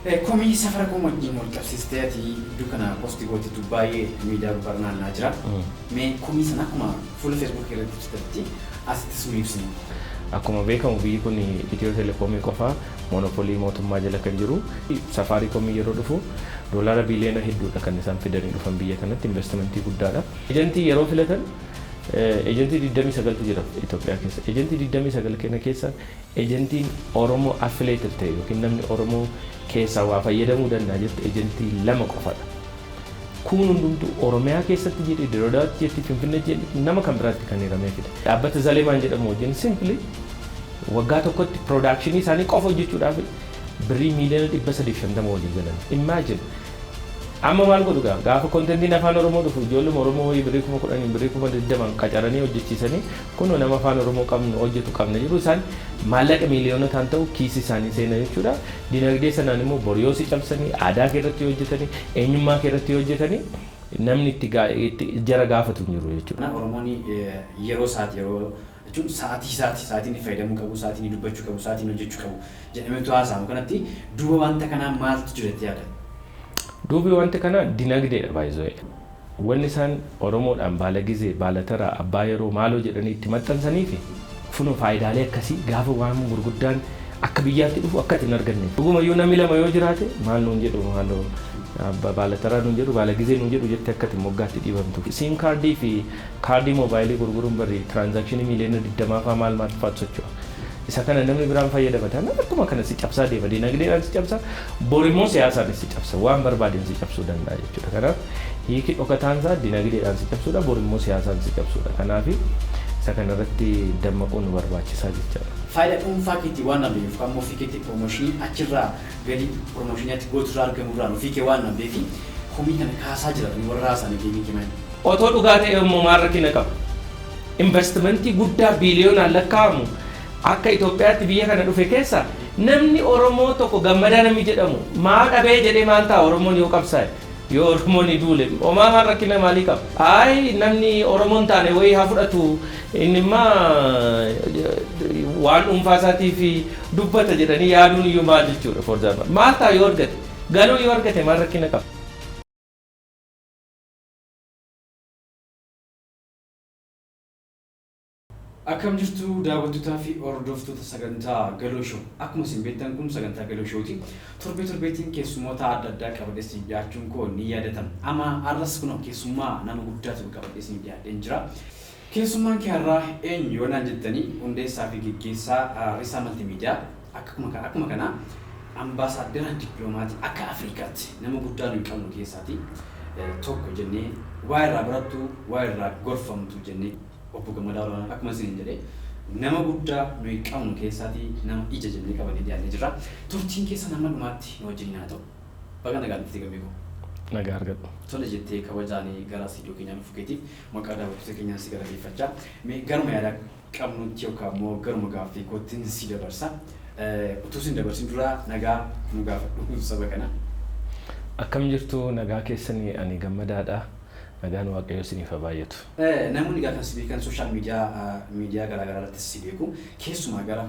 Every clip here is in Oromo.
Komii Safaricom wajjin wal qabsiistee ati iddoo kana post gootetu baay'ee miidiyaa gubbaa naanna'aa jira. Mee komii sana akkuma fuula Feesbuukii irratti ibsitetti asittis nu ibsi. Akkuma beekamu biyyi kun Itiyoo Telekoomii qofa moonopolii mootummaa jala kan jiru. Safaariikoomii yeroo dhufu doolaara biiliyoona hedduudha kan isaan fidanii dhufan biyya kanatti, investimentii guddaadha. Ejentii yeroo filatan, ejentii 29tu jira Itoophiyaa keessa. Ejentii 29 kana keessa ejentiin Oromoo affiliated ta'e yookiin namni Oromoo keessaa waa fayyadamuu danda'a jettu ejentii 2 qofadha. Kun hundumtuu Oromiyaa keessatti jedhe, Dirredawaatti jetti, Finfinneetti jedhe, nama kan biraatti kan hiramee fida. Dhaabbata Zaleemaan jedhamu wajjin simply waggaa tokkotti production isaanii qofa hojjechuudhaaf birrii miiliyoona 350 walii galan. Imagine. Amma maal godhu gaa? Gaafa contentiin afaan Oromoo dhufu ijoolluma Oromoo wayii birrii 10,000n, birrii 20,000n qacaranii hojjechiisanii, kunoo nama afaan Oromoo qabnu hojjetu qabna jedhu. Isaan maallaqa miiliyoonotaan ta'u kiisii isaanii seena jechuudha. Dinagdee sanaan immoo bor yoo si cabsanii, aadaa kee irratti yoo hojjetanii, eenyummaa kee irratti yoo hojjetanii, namni itti jara gaafatu hin jiru jechuudha. Oromoon yeroo isaati, yeroo jechuun sa'aatii isaati, sa'aatii inni fayyadamuu qabu, sa'aatii inni dubbachuu qabu, sa'aatii inni hojjechuu qabu jedhameetu haasa'amu kanatti duuba wanta kanaa maaltu jira jettee yaadda? Duubi wanti kanaa dinagdeedha baay'isee. Wanni isaan Oromoodhaan baala gizee, baala taraa, abbaa yeroo maaloo jedhanii itti maxxansanii fi kunoo faayidaalee akkasii gaafa waan gurguddaan akka biyyaatti dhufu akka itti hin arganne. Dhugumayyuu namni lama yoo jiraate maal nuun jedhu, maaloo baala taraa nuun jedhu, baala gizee nuun jedhu jettee akka itti moggaatti dhiibamtu. Siim kaardii fi kaardii moobaayilii gurguruun barri tiraanzaakshinii miiliyoona 20 fa'aa maal maal fa'aatu socho'a. Isa kana namni biraan fayyadama taanaan akkuma kana si cabsaa deema. Dinagdeedhaan si cabsa, bor immoo siyaasaanis si cabsa. Waan barbaadeen si cabsuu danda'a jechuudha. Kanaaf hiiki dhokataan isaa dinagdeedhaan si cabsuudha, bor immoo siyaasaan si cabsuudha. Kanaaf isa kanarratti dammaquun nu barbaachisaa jechaadha. Faayidaa dhuunfaa keetii waan dhabdeef yookaan immoo ofii keetii promotion achirraa, galii promotion ati gooturraa argamurraan ofii kee waan dhabdeef komii kana kaasaa jira warra haasa'anii deebiin kee maali? Otoo dhugaa ta'e immoo maal rakkina qaba? Investimentii guddaa biiliyoonaan lakkaa'amu akka Itoophiyaatti biyya kana dhufe keessa namni Oromoo tokko Gammadaa namni jedhamu maa dhabee jedhee maal ta'a? Oromoon yoo qabsaa'e, yoo Oromoon duule, homaa maal rakkina maalii qaba? Ayi, namni Oromoon taane wayii haa fudhatu, inni immaa waan dhuunfaa isaatiif dubbata jedhanii yaaduun iyyuu maal jechuudha? For example, maal ta'a yoo argate, galuu yoo argate maal rakkina qaba? Akkam jirtu daawwattootaa fi hordoftoota sagantaa Galoo Show? Akkuma isin beektan kun sagantaa Galoo Showti. Torbee torbeetiin keessummoota adda addaa qabadhee isiniif dhiyaachuun koo ni yaadatama. Amma har'as kunoo keessummaa nama guddaa tokko qabadhee isiniif dhiyaadheen jira. Keessummaan kee har'aa eenyu yoo naan jettanii, hundeessaa fi geggeessaa Risaa Maltiimiidiyaa, akkuma kana ambaasaaddara dippiloomaati akka Afrikaatti nama guddaa nuyi qabnu keessaati tokko jennee, waa irraa barattu, waa irraa gorfamtu jennee, obbo Gammadaa Olaanaa, akkuma isiniin jedhee, nama guddaa nuyi qabnu keessaatii nama ija jennee qabannee dhiyaannee jirra. Turtiin keessan hamma dhumaatti nu wajjiniin haa ta'u. Baga nagaan dhufte, Gammee koo. Nagaa argadhu. Tole jettee kabajaanii gara istuudiyoo keenyaa dhufuu keetiif maqaa daawwattoota keenyaan si galateeffachaa, mee garuma yaada qabnutti yookaan immoo garuma gaaffii kootti si dabarsa. Utuu sin dabarsin dura nagaa nu gaafadhu saba kana. Akkam jirtu? Nagaa keessanii? Ani Gammadaadha. Nagaan Waaqayyoo isiniif haa baay'atu. Namoonni egaa kan si beekan social media, miidiyaa garaa garaa irrattis si beeku. Keessumaa gara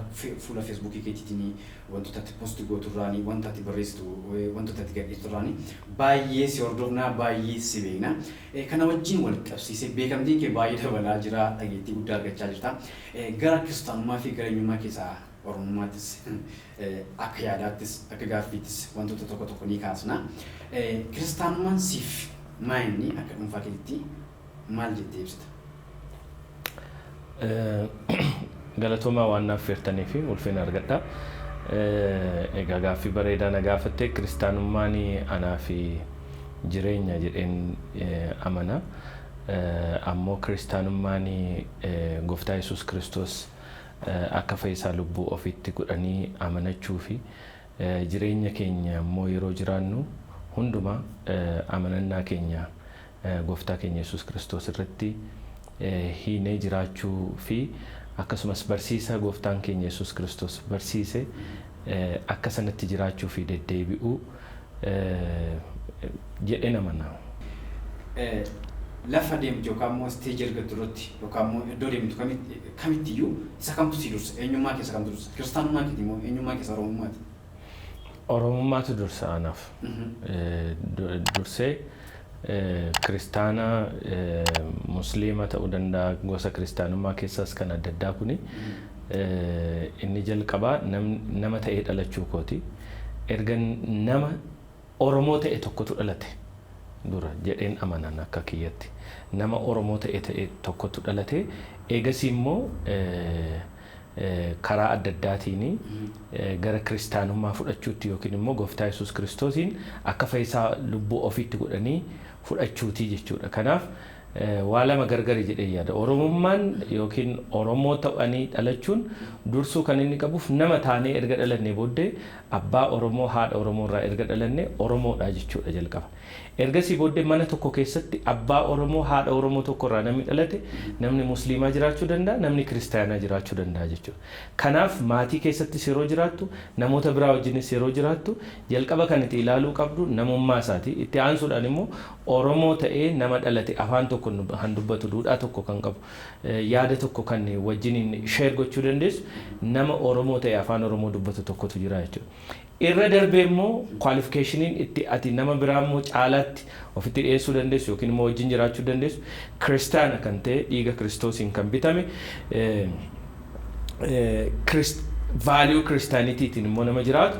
fuula Feesbuukii keetiitiin wantoota ati post gooturraanii, wanta ati barreessitu, wantoota ati gadhiifturraanii baay'ee si hordofnaa, baay'ee si beekna. Kana wajjin wal qabsiisee beekamtiin kee baay'ee dabalaa jira, dhageettii guddaa argachaa jirta. Gara kiristaanummaa fi gara eenyummaa keessaa Oromummaattis akka yaadaattis akka gaaffiittis wantoota tokko tokko ni kaasna. Kiristaanummaan siif maa inni, akka dhuunfaa keetitti maal jettee ibsita? Galatoomaa waan naaf feertanii fi ulfina argadha. Egaa gaaffii bareedaa na gaafatte. Kiristaanummaan anaa fi jireenya jedheen amana. Ammoo kiristaanummaan Gooftaa Yesuus Kiristoos akka fayyisaa lubbuu ofiitti godhanii amanachuu fi jireenya keenya immoo yeroo jiraannu hundumaa amanannaa keenya Gooftaa keenya Yesuus Kiristoos irratti hiinee jiraachuu fi akkasumas barsiisa Gooftaan keenya Yesuus Kiristoos barsiise akka sanatti jiraachuu fi deddeebi'uu jedheen amana. Lafa deemtu yookaan immoo isteejii argattu irratti yookaan immoo iddoo deemtu kamittiyyuu isa kamtu si dursa? Eenyummaa keessa kamtu dursa? Kiristaanummaa keeti immoo eenyummaa keessa Oromummaati? Oromummaatu dursa anaaf. Dursee kiristaana, musliima ta'uu danda'a, gosa kiristaanummaa keessaas kan adda addaa kuni inni jalqabaa nama ta'ee dhalachuu kooti. Erga nama Oromoo ta'e tokkotu dhalate dura jedheen amanan akka kiyyatti. Nama Oromoo ta'e tokkotu dhalate, eegasii immoo karaa adda addaatiin gara kiristaanummaa fudhachuutti yookiin immoo gooftaa Yesuus Kiristoosiin akka fayyisaa lubbuu ofiitti godhanii fudhachuuti jechuudha. Kanaaf waa lama gargari jedhee yaada. Oromummaan yookiin Oromoo ta'anii dhalachuun dursuu kan inni qabuuf, nama taanee erga dhalannee booddee abbaa Oromoo, haadha Oromoo irraa erga dhalanne Oromoodha jechuudha jalqaba. Ergasii booddee mana tokko keessatti abbaa Oromoo, haadha Oromoo tokko irraa namni dhalate, namni Musliimaa jiraachuu danda'a, namni Kiristaanaa jiraachuu danda'a jechuudha. Kanaaf maatii keessattis yeroo jiraattu, namoota biraa wajjinis yeroo jiraattu, jalqaba kan itti ilaaluu qabdu namummaa isaati. Itti aansuudhaan immoo Oromoo ta'ee nama dhalate, afaan tokko kan dubbatu, duudhaa tokko kan qabu, yaada tokko kan wajjiniin share gochuu dandeessu, nama Oromoo ta'e afaan Oromoo dubbatu tokkotu jira jechuudha. Irra darbee immoo qualificationiin itti ati nama biraa immoo caalaatti ofitti dhiyeessuu dandeessu yookiin immoo wajjin jiraachuu dandeessu, kiristaana kan ta'e, dhiiga Kiristoosiin kan bitame, value kiristaanitiitiin immoo nama jiraatu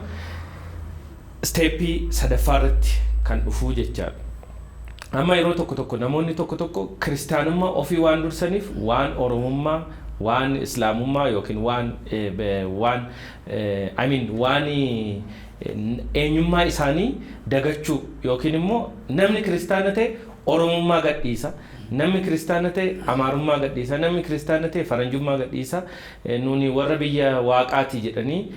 stepii sadaffaa irratti kan dhufuu jechaadha. Amma yeroo tokko tokko namoonni tokko tokko kiristaanummaa ofii waan dursaniif waan Oromummaa, waan Islaamummaa yookiin waan I mean waan eenyummaa isaanii dagachuu, yookiin immoo namni kiristaana ta'e Oromummaa gadhiisa. Namni kiristaana ta'e Amaarummaa gadhiisa. Namni kiristaana ta'e Faranjummaa gadhiisa. Nuni warra biyya waaqaati jedhanii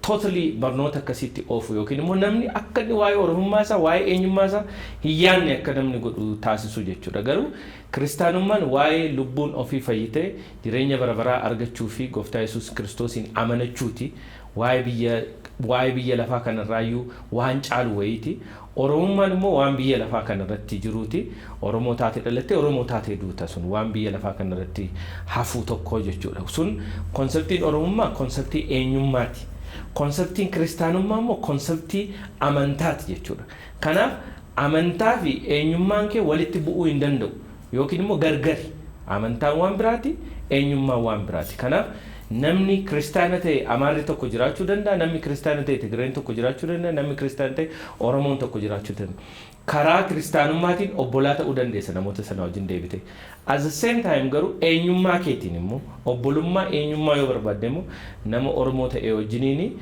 totally barnoota akkasiitti oofu, yookiin immoo namni akka inni waa'ee Oromummaa isaa, waa'ee eenyummaa isaa hin yaadne akka namni godhu taasisu jechuudha. Garuu kiristaanummaan waa'ee lubbuun ofii fayyitee jireenya bara baraa argachuu fi gooftaa Yesuus Kiristoosiin amanachuuti. Waa'ee biyya lafaa kanarraayyuu waan caalu wayiiti. Oromummaan immoo waan biyya lafaa kanarratti jiruuti. Oromoo taatee dhalattee Oromoo taatee duuta, sun waan biyya lafaa kanarratti hafuu tokko jechuudha. Sun conceptiin Oromummaa conceptii eenyummaati. Conceptiin kiristaanummaa immoo conceptii amantaati jechuudha. Kanaaf amantaa fi eenyummaan kee walitti bu'uu hin danda'u yookiin immoo gargari. Amantaan waan biraati, eenyummaan waan biraati. Kanaaf namni kiristaana ta'e Amaarri tokko jiraachuu danda'a, namni kiristaana ta'e Tigreen tokko jiraachuu danda'a, namni kiristaana ta'e Oromoon tokko jiraachuu danda'a. Karaa kiristaanummaatiin obbolaa ta'uu dandeessa namoota sana wajjin deebite. At the same time garuu eenyummaa keetiin immoo obbolummaa eenyummaa yoo barbaadde immoo nama Oromoo ta'e wajjiniin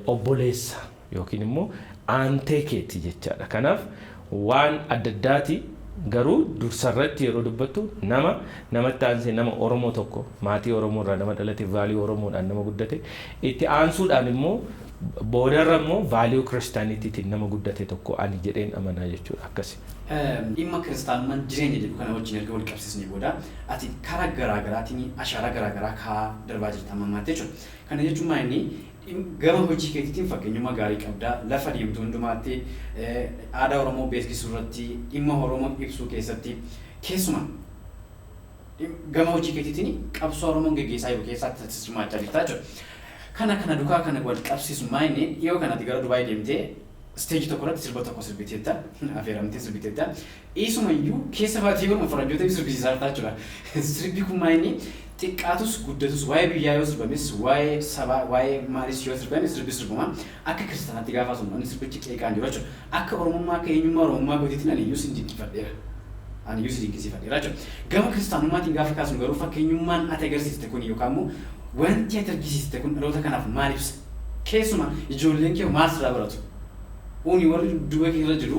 obboleessa yookiin immoo aantee keeti jechaadha. Kanaaf waan adda addaati, garuu dursarratti yeroo dubbattu nama namatti aansee nama Oromoo tokko, maatii Oromoo irraa nama dhalate, value Oromoodhaan nama guddate, itti aansuudhaan immoo boodarra immoo value kiristaanitiitiin nama guddate tokko ani jedheen amanaa jechuudha akkasi. Dhimma kiristaanummaan jireenya jedhu kana wajjin erga wal qabsiisnee booda, ati karaa garaa garaatiin ashaaraa garaa garaa kaa'aa darbaa jirta amma ammaatti jechuudha. Kana jechuun maal, inni gama hojii keetiitiin fakkeenyummaa gaarii qabda, lafa deemtu hundumaatti aadaa Oromoo beeksisuu irratti, dhimma Oromoo ibsuu keessatti, keessumaa gama hojii keetiitiin qabsoo Oromoon geggeessaa jiru keessatti hirmaachaa jirta jechuudha. Kana dukaa kana wal qabsiisu, maal inni dhiyoo kanatti gara Dubaay deemtee stageii tokko irratti sirba tokko sirbiteetta, affeeramtee sirbiteetta. Isumayyuu keessa baatee godhuma faranjoota sirbisiisaa jirta jechuudha. Sirbi kun maal, inni xiqqaatus guddatus waa'ee biyyaa yoo sirbames, waa'ee sabaa, waa'ee maalis yoo sirbame, sirbi sirbuma akka kiristaanaatti gaafa sun namni sirbichi qeeqaan jiru jechuudha. Akka Oromummaa, akka eenyummaa Oromummaa gootiitiin ani iyyuu sin dinqifadheera. Ani iyyuu si dinqisiifadheera jechuudha. Gama kiristaanummaatiin gaafa kaasnu garuu fakkeenyummaan ati agarsiiste kun yookaan immoo wanti ati argisiiste kun dhaloota kanaaf maal ibsa? Keessumaa ijoolleen kee maal sirraa baratu? Uni warri dudduuba kee irra jiru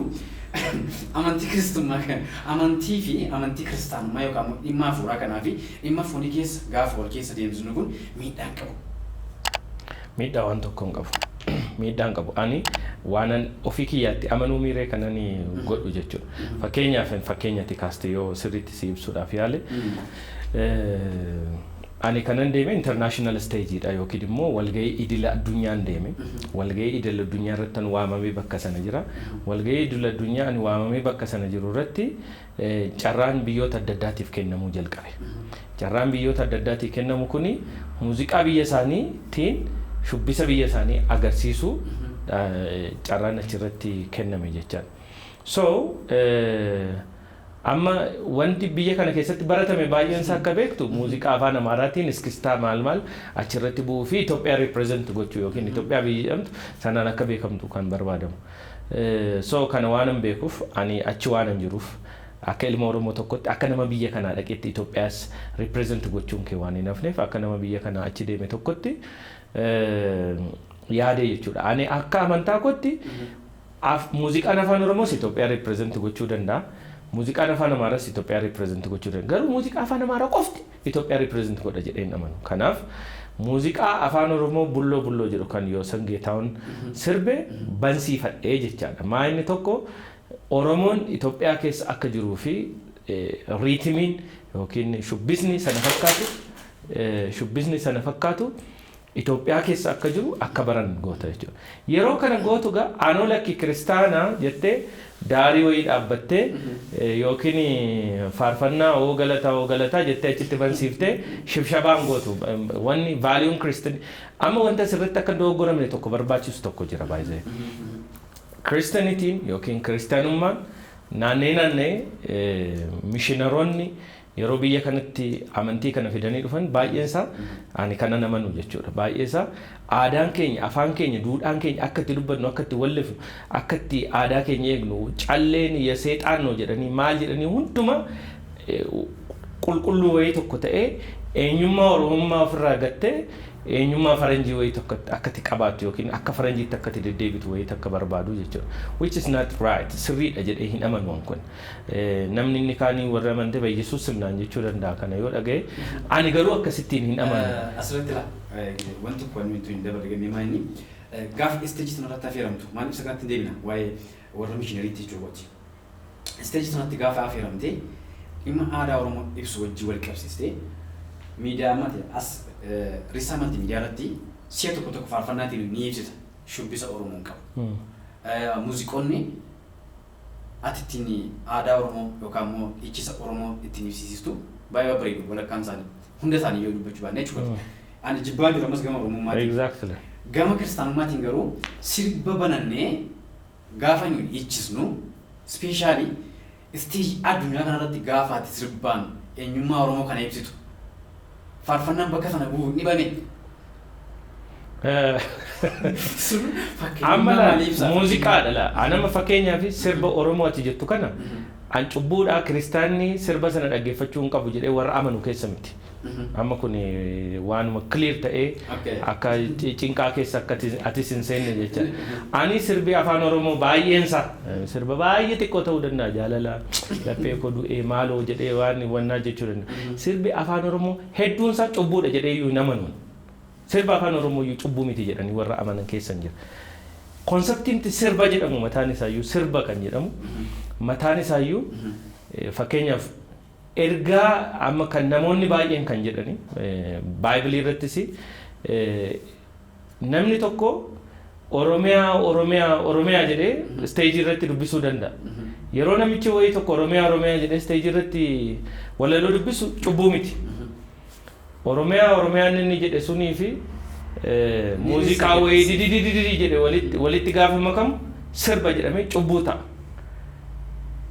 amantii kiristummaa kan amantii fi amantii kiristaanummaa yookaan immoo dhimma hafuuraa kanaa fi dhimma foonii keessa gaafa wal keessa deemsinu kun miidhaan qabu. Miidhaa waan tokko hin qabu. Miidhaan qabu. Ani waanan ofii kiyyaatti amanuu miiree kanan godhu jechuudha. Fakkeenyaaf, fakkeenyatti kaaste yoo sirriitti si ibsuudhaaf yaale, ani kanan deeme international stageidha yookiin immoo walgahii idila addunyaan deeme. Walgahii idila addunyaa irratti an waamamee bakka sana jira. Walgahii idila addunyaa ani waamamee bakka sana jiru irratti carraan biyyoota adda addaatiif kennamuu jalqabe. Carraan biyyoota adda addaatiif kennamu kuni muuziqaa biyya isaaniitiin shubbisa biyya isaanii agarsiisuu. Carraan achirratti kenname jechaadha. So amma wanti biyya kana keessatti baratame baay'een isaa, akka beektu, muuziqaa afaan Amaaraatiin iskistaa maal maal achirratti bu'uu fi Itoophiyaa represent gochuu yookiin Itoophiyaa biyya jedhamtu sanaan akka beekamtu kan barbaadamu. So kana waan hin beekuuf, ani achi waan hin jiruuf, akka ilma Oromoo tokkotti, akka nama biyya kanaa dhaqetti Itoophiyaas represent gochuun kee waan hin hafneef, akka nama biyya kanaa achi deeme tokkotti yaade jechuudha. Ani akka amantaa kootti muuziqaan afaan Oromoos Itoophiyaa represent gochuu danda'a. Muuziqaan afaan Amaaraas Itoophiyaa represent gochuu danda'a. Garuu muuziqaa afaan Amaaraa qofti Itoophiyaa represent godha jedhee hin amanu. Kanaaf muuziqaa afaan Oromoo "Bulloo Bulloo" jedhu kan Yoosan Geetahuun sirbe bansiifadhee jechaadha. Maa inni tokko Oromoon Itoophiyaa keessa akka jiruu fi rhythmiin yookiin shubbisni sana fakkaatu Itoophiyaa keessa akka jiru akka baran goota jechuudha. Yeroo kana gootu gaa anoo lakki kiristaanaa jettee daarii wayii dhaabbattee yookiin faarfannaa "Oo galataa, oo galataa" jettee achitti bansiiftee shibshabaan gootu. Wanni valueun kiristiin amma wanta asirratti akka dogoggoramne tokko barbaachisu tokko jira baay'ee. Kiristaanitiin yookiin kiristaanummaan naannee naannee mishiinaroonni yeroo biyya kanatti amantii kana fidanii dhufan baay'een isaa, ani kana namanu jechuudha. Baay'ee isaa aadaan keenya, afaan keenya, duudhaan keenya, akka itti dubbannu, akka itti wallifnu, akka itti aadaa keenya eegnu, calleen yeseexaannoo jedhanii maal jedhanii hundumaa qulqulluu wayii tokko ta'ee eenyummaa Oromummaa ofirraa gattee eenyummaa faranjii wayii tokko akka itti qabaattu yookiin akka faranjiitti akka itti deddeebitu wayii takka barbaadu jechuudha. Which is not right. Sirriidha jedhee hin amanu kun. Namni inni kaanii warra amante Yesuus simnaan jechuu danda'a kana yoo dhagaye. Ani garuu akkasittiin hin amanu. Asirratti laa wanti tokko wanti hin dabarre gamee maa inni gaafa stage sanarratti affeeramtu maal ibsa kanatti hin deebina, waa'ee warra mishinariitti jechuudha. Stage sanatti gaafa affeeramte dhimma aadaa Oromoo ibsu wajjin wal qabsiistee miidiyaa mati as risaa malti miidiyaa irratti si'a tokko tokko faarfannaatiin ni ibsita shubbisa Oromoon qabu. Muuziqoonni ati ittiin aadaa Oromoo yookaan immoo dhiichisa Oromoo ittiin ibsisiistu baay'ee babbareedu, walakkaan isaanii, hunda isaanii yoo dubbachuu baanne jechuudha. Ani jibbaa jiru ammas gama Oromummaatiin. Gama kiristaanummaatiin garuu sirba banannee gaafa nuyi dhiichisnu, specially stage addunyaa kanarratti gaafa ati sirbaan eenyummaa Oromoo kana ibsitu, faarfannaan bakka sana bu'u ni bane. Amma muuziqaadha laa. Anama fakkeenyaaf sirba Oromoo ati jettu kana an cubbuudhaa, kiristaanni sirba sana dhaggeeffachuu hin qabu jedhee warra amanu keessa miti. Amma kun waanuma clear ta'ee akka cinqaa keessa akka atis hin seenne jecha. Ani sirbi afaan Oromoo baay'eensa sirba baay'ee xiqqoo ta'uu danda'a, jaalala laphee koo du'ee maaloo jedhee waan wannaa jechuu danda'a. Sirbi afaan Oromoo hedduunsaa cubbuudha jedhee iyyuu hin amanu. Sirba afaan Oromoo iyyuu cubbuu miti jedhanii warra amanan keessa hin jira. Conceptiin sirba jedhamu mataan isaayyuu, sirba kan jedhamu mataan isaayyuu, fakkeenyaaf ergaa amma kan namoonni baay'een kan jedhani baayibilii irrattis namni tokko "Oromiyaa, Oromiyaa, Oromiyaa" jedhee stage irratti dubbisuu danda'a. Yeroo namichi wayii tokko "Oromiyaa, Oromiyaa" jedhee stage irratti walaloo dubbisu cubbuu miti. "Oromiyaa, Oromiyaan" inni jedhe sunii fi muuziqaa wayii dididididi jedhe walitti gaafa makamu sirba jedhamee cubbuu ta'a.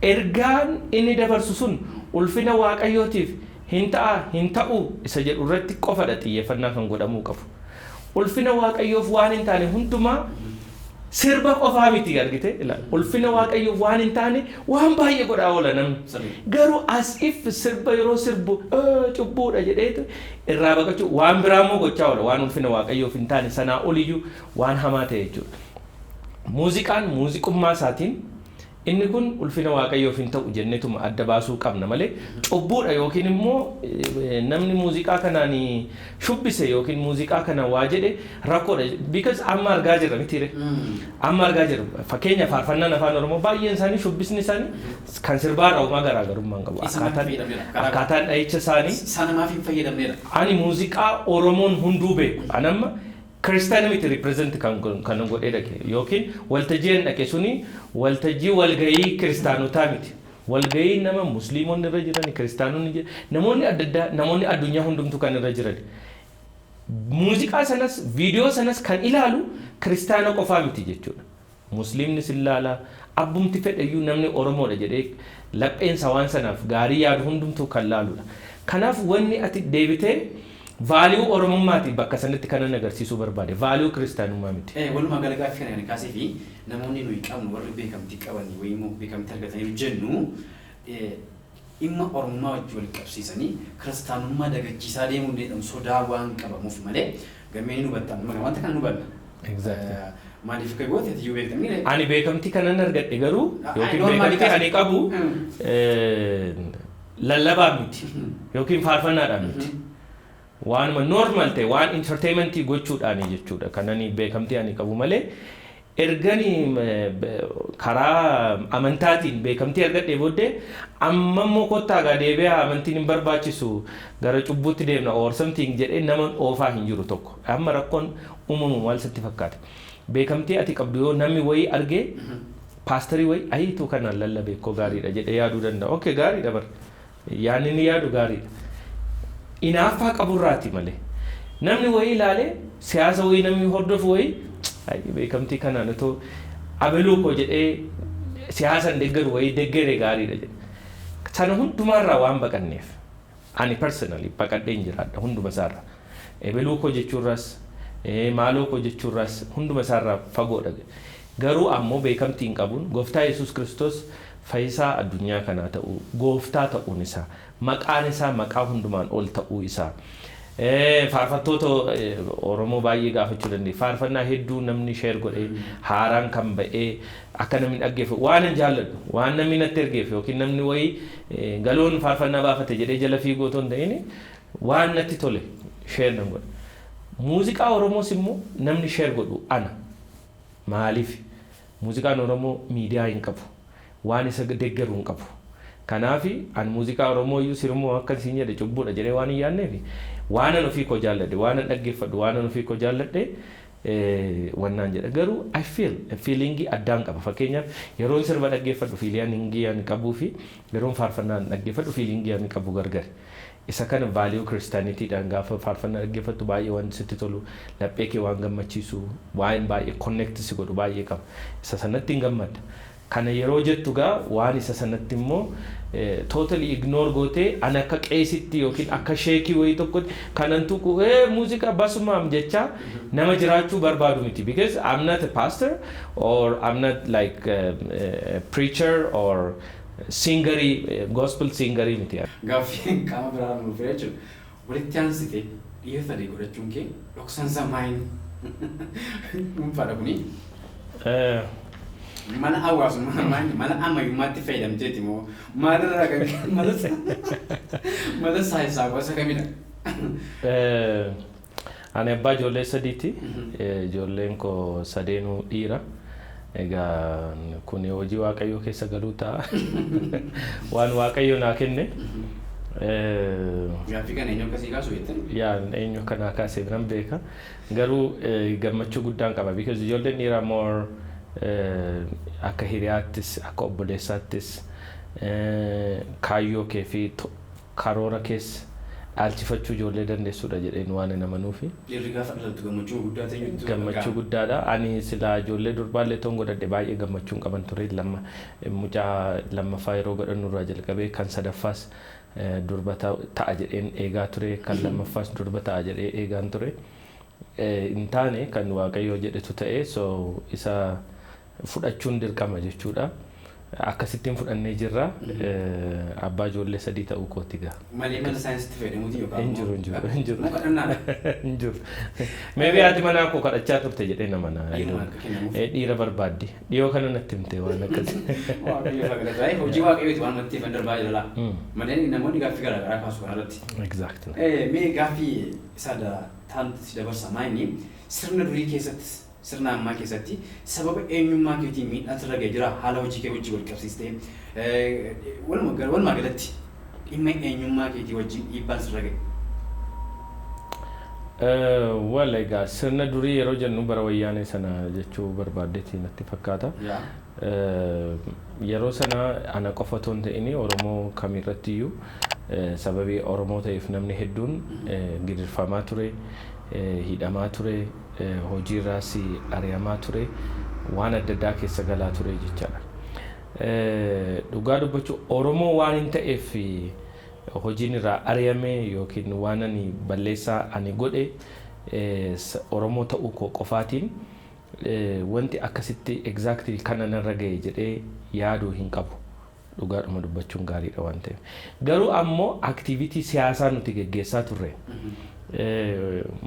Ergaan inni dabarsu sun ulfina Waaqayyootiif hin ta'a hin ta'u isa jedhu irratti qofadha xiyyeeffannaa kan godhamuu qabu. Ulfina Waaqayyoof waan hin taane hundumaa sirba qofaa miti, argite, ulfina Waaqayyoof waan hin taane waan baay'ee godhaa oola namni. Garuu as if sirba yeroo sirbu cubbuudha jedheetu irraa baqachuu waan biraa immoo gochaa oola, waan ulfina Waaqayyoof hin taane sanaa oliyyuu waan hamaa ta'e jechuudha. Muuziqaan muuziqummaa isaatiin inni kun ulfina Waaqayyoof hin ta'u jenneetuma adda baasuu qabna malee cubbuudha yookiin immoo namni muuziqaa kanaan shubbise yookiin muuziqaa kana waa jedhe rakkoodha. Because amma argaa jirra mitiire. Amma argaa jirra. Fakkeenya faarfannaan afaan Oromoo baay'een isaanii shubbisni isaanii kan sirbaarraa uumaa garaagarummaa hin qabu. Akkaataan dhahicha isaanii. Sanamaaf hin fayyadamneedha. Ani muuziqaa Oromoon hunduu beeku. Ani amma kiristaana miti represent kan godhee dhaqe yookiin waltajjii dhaqe suni waltajjii walgahii kiristaanotaa miti. Walgahii nama musliimonni irra jiran, kiristaanonni jiran, namoonni adda addaa, namoonni addunyaa hundumtuu kan irra jiran. Muuziqaa sanas, viidiyoo sanas kan ilaalu kiristaana qofaa miti jechuudha. Musliimnis ilaala, abbumti fedhayyuu, namni Oromoodha jedhee lapheensa waan sanaaf gaarii yaadu hundumtuu kan laaludha. Kanaaf wanni ati deebitee value Oromummaati bakka sanatti kanan agarsiisuu barbaade, value kiristaanummaa miti. Walumaa gala gaaffii kana kan kaasee fi namoonni nuyi qabnu, warri beekamtii qaban wayii immoo beekamtii argatanii jennu, dhimma Oromummaa wajjin wal qabsiisanii kiristaanummaa dagachiisaa deemuu jedhamu sodaa waan qabamuuf malee gammee ni hubatta. Wanta kana nu hubanna. Maaliif akka goote iyyuu beektamii? Ani beekamtii kanan argadhe garuu yookiin beekamtii ani qabu lallabaa miti yookiin faarfannaadhaan miti. Waanuma normal ta'e, waan entertainmentii gochuudhaani jechuudha kanani beekamtii ani qabu malee, ergani karaa amantaatiin beekamtii argadhee booddee amma immoo kottaa gaa deebi'aa, amantiin hin barbaachisu, gara cubbuutti deemna or something jedhee nama oofaa hin jiru tokko. Amma rakkoon uumamu maal sitti fakkaata? Beekamtii ati qabdu yoo namni wayii argee, paasterii wayii ayituu kanaan lallabee koo gaariidha jedhee yaaduu danda'a. Okay, gaariidha bar, yaadni inni yaadu gaariidha. Inaaffaa qaburraati malee. Namni wayii ilaalee, siyaasa wayii namni hordofu wayii, beekamtii kanaan otoo abeluu koo jedhee siyaasan deeggaru wayii deeggare gaariidha jedhe. Sana hundumaarraa waan baqanneef ani personally baqadheen jiraadha hunduma isaarraa. Ebeluu koo jechuurraas, maaloo koo jechuurraas hunduma isaarraa fagoodha. Garuu ammoo beekamtii hin qabuun Gooftaa Yesuus Kiristoos fayyisaa addunyaa kanaa ta'uu, gooftaa ta'uun isaa, maqaan isaa maqaa hundumaan ol ta'uu isaa. Faarfattoota Oromoo baay'ee gaafachuu dandeenya. Faarfannaa hedduu namni share godhee, haaraan kan ba'ee akka namni dhaggeeffatu waan hin jaalladhu, waan namni natti ergeef yookiin namni wayii galoon faarfannaa baafate jedhee jala fiiguu otoo hin ta'in, waan natti tole share nan godha. Muuziqaa Oromoos immoo namni share godhu ana. Maaliif? Muuziqaan Oromoo miidiyaa hin qabu. Waan isa deeggaru hin qabu. Kanaaf an muuziqaa Oromoo iyyuu sirmoo akka isin jedhe cubbuudha jedhee waan hin yaadneef, waan an ofii koo jaalladhe, waan an dhaggeeffadhu, waan an ofii koo jaalladhe wannaan jedha. Garuu I feel feelingii addaan qaba. Fakkeenyaaf, yeroon sirba dhaggeeffadhu feelingii ani qabuu fi yeroon faarfannaa dhaggeeffadhu feelingii ani qabu gargari. Isa kana value kiristaanitiidhaan gaafa faarfannaa dhaggeeffattu baay'ee waan sitti tolu, laphee kee waan gammachiisu, waan baay'ee connect si godhu baay'ee qaba. Isa sanatti hin gammadda. Kana yeroo jettu gaa waan isa sanatti immoo totally ignore gootee, ani akka qeesitti yookiin akka sheekii wayii tokkotti kanan tuqu muuziqaa basumaam jecha nama jiraachuu barbaadu miti, because I'm not a pastor or I'm not like a preacher or singerii, gospel singerii miti. Gaaffii qaama biraa nuuf jechuudha. Walitti aansite dhiira sadii godhachuun kee dhoksaan samaayin dhuunfaadha kuni. Mala hawaasummaa, mala ammayyummaatti fayyadamteeti moo maalirraa kan mala saayinsawaa isa kamidha? Ani abbaa ijoollee sadiiti. Ijoolleen koo sadeenuu dhiira. Egaa kun hojii Waaqayyoo keessa galuu ta'a. Waan Waaqayyo naa kenne. Gaaffii kana eenyu akkasii kaasu jettee? Yaa, eenyu akka naa kaase nan beeka. Garuu gammachuu guddaan qaba. Because ijoolleen dhiiraa more akka hiriyaattis, akka obboleessaattis, kaayyoo kee fi karoora keessa dhaalchifachuu ijoollee dandeessuudha jedheen waan hin amanuufi. Dhiirri gaafa dhalatu gammachuu guddaa ta'e. Gammachuu guddaadha. Ani silaa ijoollee durbaallee toon godhadhe baay'ee gammachuun qaban ture. Lama, mucaa lammaffaa yeroo godhannu irraa jalqabee, kan sadaffaas durba ta'a jedheen eegaa ture. Kan lammaffaas durba ta'a jedhee eegaan ture. Hin taane, kan Waaqayyoo jedhetu ta'e, so isa fudhachuun dirqama jechuudha. Akkasittiin fudhannee jirra. Abbaa ijoollee sadii ta'uu kooti gaa. Malee mala saayinsiitti fayyadamuuti yookaan? Hin jiru, hin jiru, hin jiru. Moo kadhannaadha? Hin jiru. Maybe haati manaa koo kadhachaa turte jedhee nama na. Dhiiruma akka kennamuuf. Dhiira barbaaddi. Dhiyoo kana natti himte waan akkasii. Waaqayyo fagalataa hojii Waaqayyooti waan wanti fan darbaa jira. Malee namoonni gaaffii garaa garaa kaasu kanarratti. Exactly. Mee gaaffii isa taan si dabarsa, maayini sirna durii keessatti, sirna ammaa keessatti sababa eenyummaa keetiin miidhaan sirra ga'ee jira, haala hojii kee wajjin wal qabsiistee, walumaa galatti dhimma eenyummaa keetii wajjin dhiibbaan sirra ga'e? Wal egaa sirna durii yeroo jennu bara Wayyaanee sana jechuu barbaaddeeti natti fakkaata. Yeroo sana ana qofa otoo hin ta'in Oromoo kamirratti iyyuu sababii Oromoo ta'eef namni hedduun gidirfamaa ture. Hidhamaa ture, hojiirraas ari'amaa ture, waan adda addaa keessa galaa ture jechaadha. Dhugaa dubbachuu, Oromoo waan hin ta'eef hojiin irraa ari'ame yookiin waan ani balleessaa ani godhe Oromoo ta'uu koo qofaatiin wanti akkasitti exactly kana narra ga'e jedhee yaaduu hin qabu. Dhugaadhuma dubbachuun gaariidha waan ta'eef. Garuu ammoo activity siyaasaa nuti geggeessaa turre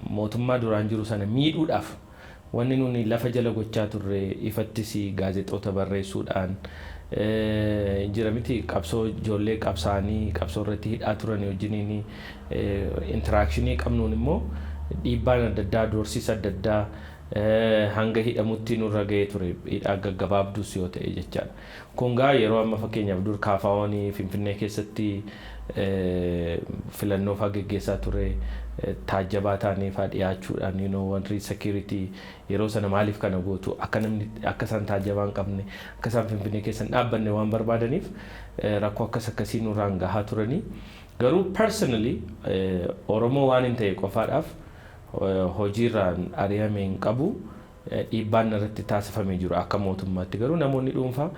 mootummaa duraan jiru sana miidhuudhaaf wanni nuni lafa jala gochaa turre, ifattis gaazexoota barreessuudhaan jira miti, qabsoo ijoollee qabsaanii qabsoo irratti hidhaa turan wajjiniin interaction qabnuun immoo dhiibbaan adda addaa, doorsiisa adda addaa hanga hidhamutti nurra ga'ee ture, hidhaa gaggabaabdus yoo ta'e jechaadha. Kun gaa yeroo amma fakkeenyaaf dur KFO'n Finfinnee keessatti filannoo fa'aa geggeessaa ture, taajjabaa taanee fa'aa dhiyaachuudhaan warri security yeroo sana maaliif kana gootu, akka namni akka isaan taajjabaa hin qabne, akka isaan Finfinnee keessa hin dhaabbanne waan barbaadaniif rakkoo akkas akkasii nurraan gahaa turanii. Garuu personally Oromoo waan hin ta'e qofaadhaaf hojiirraan ari'ame hin qabu. Dhiibbaan irratti taasifamee jiru akka mootummaatti garuu namoonni dhuunfaa,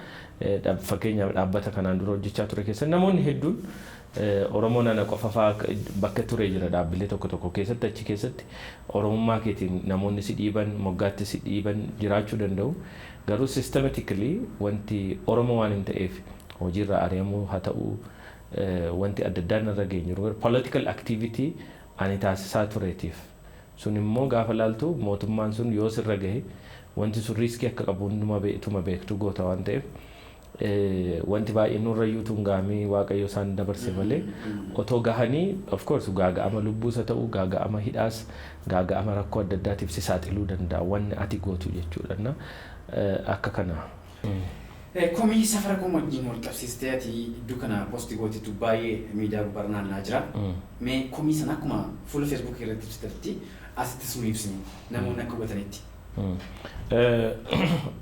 fakkeenyaaf dhaabbata kanaan dura hojjechaa ture keessa namoonni hedduun Oromoo nana qofa fa'aa bakka ture jira. Dhaabbilee tokko tokko keessatti, achi keessatti Oromummaa keetiin namoonni si dhiiban, moggaatti si dhiiban jiraachuu danda'u. Garuu systematically wanti Oromoo waan hin ta'eef hojiirra ari'amuu haa ta'u, wanti adda addaan irra geenyu jiru political activity ani taasisaa tureetiif. Sun immoo gaafa laaltu mootummaan sun yoo sirra gahe wanti sun risk akka qabu hunduma beektuma beektu goota waan ta'eef, wanti baay'een nurra iyyuu tun gahamii Waaqayyo isaan dabarse malee, otoo gahanii of course gaaga'ama lubbuus haa ta'u, gaaga'ama hidhaas, gaaga'ama rakkoo adda addaatiif si saaxiluu danda'a wanni ati gootu jechuudha akka kana. Komii Safaricom wajjin wal qabsiistee ati iddoo kana post gootetu baay'ee miidiyaa gubbaarra naanna'aa jira. Mee komii sana akkuma fuula Feesbuukii irratti ibsitetti asittis nu ibsini, namoonni akka hubatanitti.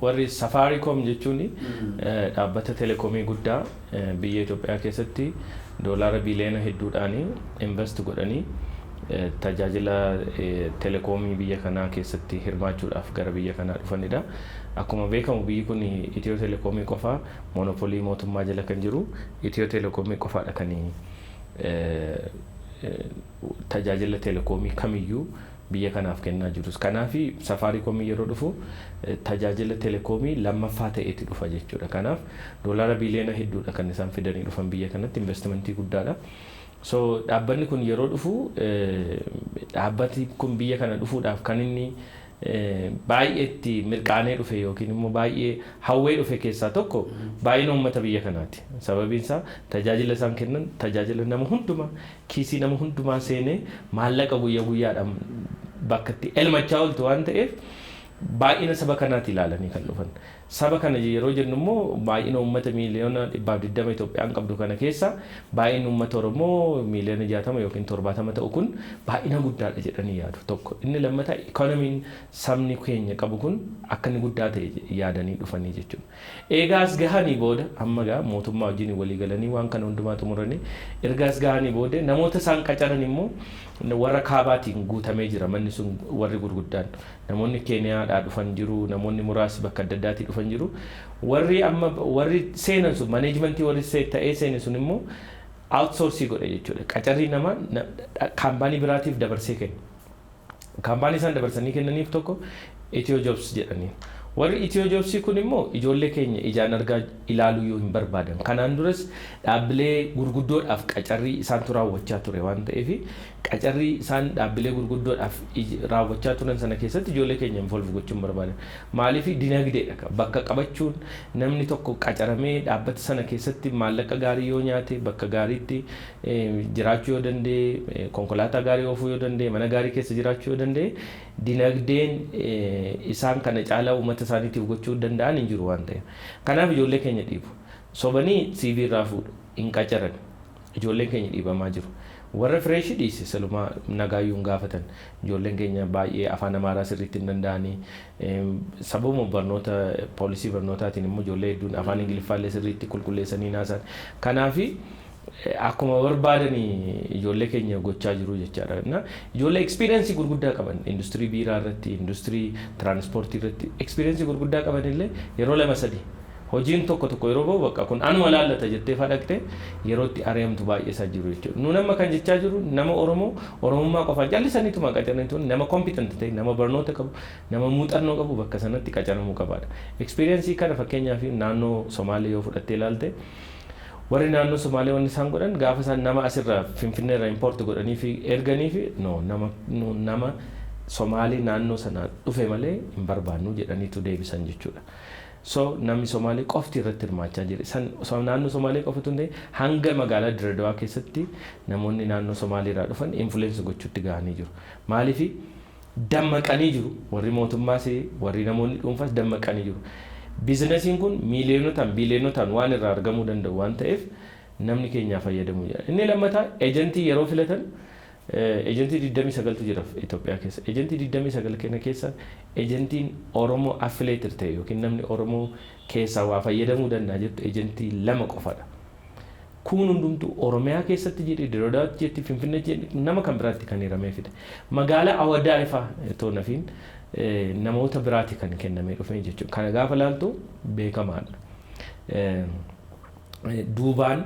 Warri Safaricom jechuun dhaabbata telekoomii guddaa biyya Itoophiyaa keessatti doolaara biiliyoona hedduudhaan invest godhanii tajaajila telekoomii biyya kanaa keessatti hirmaachuudhaaf gara biyya kanaa dhufanidha. Akkuma beekamu biyyi kun Itiyoo telekoomii qofaa monopoly mootummaa jala kan jiru, Itiyoo telekoomii qofaadha kan tajaajila telekoomii kamiyyuu biyya kanaaf kennaa jirus. Kanaaf Safaricomii yeroo dhufu tajaajila telekoomii lammaffaa ta'eeti dhufa jechuudha. Kanaaf doolaara biiliyoona hedduudha kan isaan fidanii dhufan biyya kanatti, investment guddaadha. So dhaabbanni kun yeroo dhufu, dhaabbati kun biyya kana dhufuudhaaf kan inni baay'eetti mirqaanee dhufe yookiin immoo baay'ee hawwee dhufe keessaa tokko baay'ina uummata biyya kanaati. Sababiin isaa tajaajila isaan kennan tajaajila nama hundumaa kiisii nama hundumaa seenee maallaqa guyyaa guyyaadhaan bakka itti elmachaa ooltu waan ta'eef, baay'ina saba kanaati ilaalanii kan dhufan. Saba kana yeroo jennu immoo baay'ina uummata miiliyoona 120 Itoophiyaan qabdu kana keessa baay'inni uummata Oromoo miiliyoona 60 yookiin 70 ta'u kun baay'ina guddaadha jedhanii yaadu tokko. Inni lammataa ikoonomiin sabni keenya qabu kun akka inni guddaa ta'e yaadanii dhufanii jechuudha. Eegaas gahanii booda, amma gaa mootummaa wajjin walii galanii waan kana hundumaa xumuranii ergaas gahanii booda, namoota isaan qacaran immoo warra kaabaatiin guutamee jira manni sun. Warri gurguddaan namoonni Keeniyaadhaa dhufan jiru, namoonni muraasni bakka adda addaatii dhufan jiru. Warri amma warri seenan sun, management warri ta'ee seene sun immoo outsource godhe jechuudha. Qacarrii nama kaampaanii biraatiif dabarsee kenna. Kaampaanii isaan dabarsanii kennaniif tokko Ethio Jobs jedhanii. Warri Ethio Jobs kun immoo ijoollee keenya ijaan argaa ilaaluu yoo hin barbaadan. Kanaan duras dhaabbilee gurguddoodhaaf qacarrii isaantu raawwachaa ture waan ta'eef, qacarrii isaan dhaabbilee gurguddoodhaaf raawwachaa turan sana keessatti ijoollee keenya involve gochuu hin barbaadan. Maaliif? Dinagdeedha. Bakka qabachuun, namni tokko qacaramee dhaabbata sana keessatti maallaqa gaarii yoo nyaate, bakka gaariitti jiraachuu yoo danda'e, konkolaataa gaarii oofuu yoo danda'e, mana gaarii keessa jiraachuu yoo danda'e, dinagdeen isaan kana caalaa uummata isaaniitiif gochuu danda'an hin jiru waan ta'eef. Kanaaf ijoollee keenya dhiibu. Sobanii CV irraa fuudhu, hin qacaran. Ijoolleen keenya dhiibamaa jiru. Warra fresh dhiise, salumaa nagaayyuu hin gaafatan. Ijoolleen keenya baay'ee afaan Amaaraa sirriitti hin danda'anii. Sababuma barnoota policy barnootaatiin immoo ijoollee hedduun afaan Ingiliffaallee sirriitti qulqulleessanii naasan. Kanaafi Akkuma barbaadanii ijoollee keenya gochaa jiru jechaadha. Ijoollee experience gurguddaa qaban industirii biiraa irratti, industirii tiraanspoortii irratti experience gurguddaa qaban illee yeroo lama sadi hojiin tokko tokko yeroo bahu, bakka kun anuma laallata jettee fadhaqte yeroo itti ari'amtu baay'ee isaa jiru jechuudha. Nu nama kan jechaa jiru, nama Oromoo Oromummaa qofaan callisaniituma qacaraniitu, nama competent ta'e, nama barnoota qabu, nama muuxannoo qabu bakka sanatti qacaramuu qabaadha. Experience kana fakkeenyaaf naannoo Somaalee yoo fudhattee ilaalte, warri naannoo Somaalee wanni isaan godhan, gaafa isaan nama asirraa Finfinnee irraa import godhanii fi erganii fi, no, nama Somaalee naannoo sanaa dhufe malee hin barbaannu jedhaniitu deebisan jechuudha. So namni Somaalee qofti irratti hirmaachaa jira. San naannoo Somaalee qofatu hin ta'in, hanga magaalaa Dirredawaa keessatti namoonni naannoo Somaalee irraa dhufan influence gochuutti gahanii jiru. Maaliif? Dammaqanii jiru. Warri mootummaas, warri namoonni dhuunfaas dammaqanii jiru. Biizinasiin kun miiliyonotaan, biiliyonotaan waan irraa argamuu danda'u waan ta'eef namni keenyaa fayyadamuu jira. Inni lammataa, ejentii yeroo filatan, ejentii 29tu jira Itoophiyaa keessa. Ejentii 29 kana keessa ejentiin Oromoo affiliated ta'e yookiin namni Oromoo keessaa waa fayyadamuu danda'a jettu ejentii lama qofadha. Kun hundumtuu Oromiyaa keessatti jedhe, Dirredawaatti jetti, Finfinnee jedhe, nama kan biraatti kan hiramee fide. Magaalaa Awadaa ifaa itoo nafiin namoota biraati kan kennamee dhufe jechuudha. Kana gaafa laaltu beekamaadha. Duubaan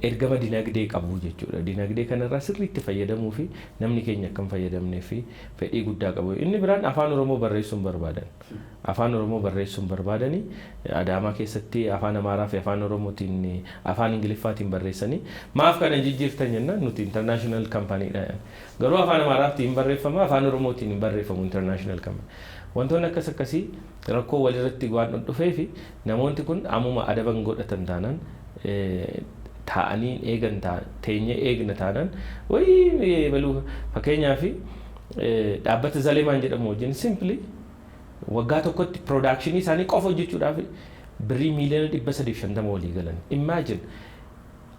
ergama dinagdee qabu jechuudha. Dinagdee kanarraa sirriitti fayyadamuu fi namni keenya akka hin fayyadamnee fi fedhii guddaa qabu. Inni biraan Afaan Oromoo barreessuun barbaadan. Afaan Oromoo barreessuun barbaadanii Adaamaa keessatti Afaan Amaaraa fi Afaan Oromootiin, Afaan Ingiliffaatiin barreessanii, maaf kana jijjiirtan jennaan, nuti international companydha. Garuu Afaan Amaaraatiin barreeffama, Afaan Oromootiin hin barreeffamu international company. Wantoonni akkas akkasii rakkoo walirratti waan dhufee fi namoonni kun ammuma adaban godhatan taanaan, taa'anii eegan, teenyee eegna taanaan, wayii baluu. Fakkeenyaaf dhaabbata Zalemaan jedhamu wajjin simply waggaa tokkotti production isaanii qofa hojjechuudhaaf birrii miiliyoona 350 walii galan. Imagine,